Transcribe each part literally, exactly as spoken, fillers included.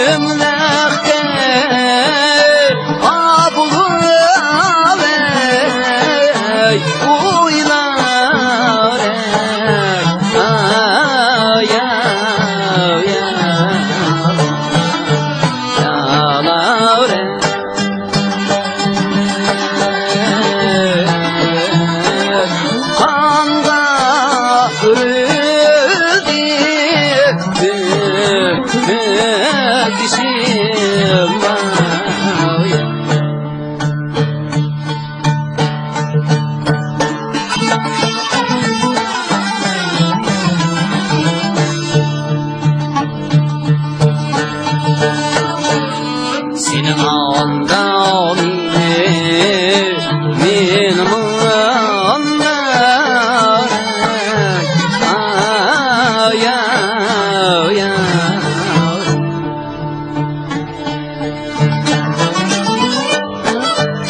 ئۆملەقتە ئابلۇ ئەي ئويلار ئەي ئاي ئاي ئاي ئاي. قانغا بۈرۈلدى كۆكسۈم. سېنى ئالداۋ مېنى، مېنى مۇنداق. ئاي، ئاي، ئاي.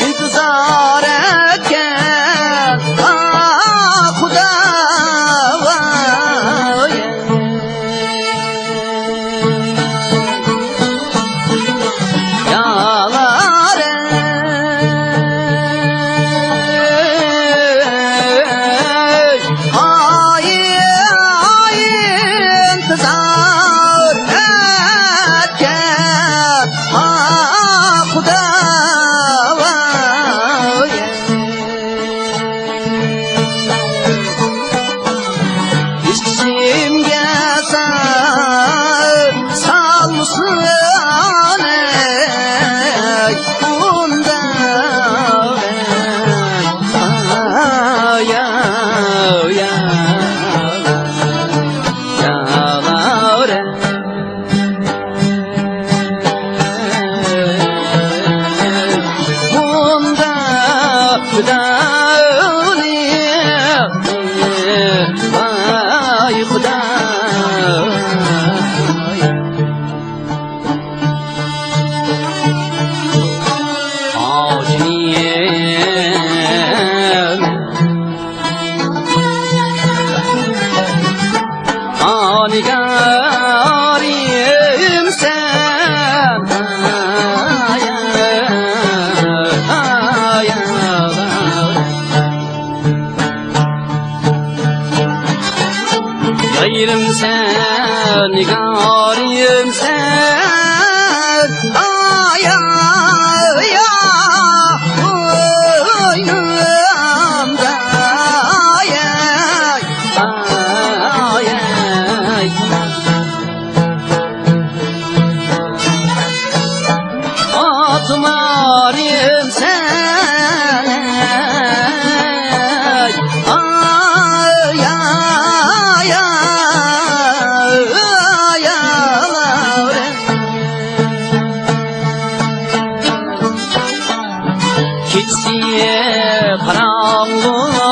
ئىنتىزار ئەتكەن، ئا، خۇدا، ۋاي. يالار ئەي، ئاي، ئاي، ئىنتىزار ئەتكەن، ئا، خۇدا، ۋاي. ئىچىمگە سال، سالمىسۇن ئەي، ئۇندا ئاي، ئاي، ئاي، ئاي. مۇنداق خۇدانى، ۋاي خۇداي. ئاجىزىم. ئا نىگارىم سەن، ئاي، ئاي، ئاي. يارىم سەن، نىگارىم سەن، ئاي، ئاي، ئاي، قوينۇمدا، ئاي، ئاي. ئاي، ئاي. ئاتمارىم سەن، ئاي، ئاي، ئاي، ئاي. كېچىسى قاراڭغۇ.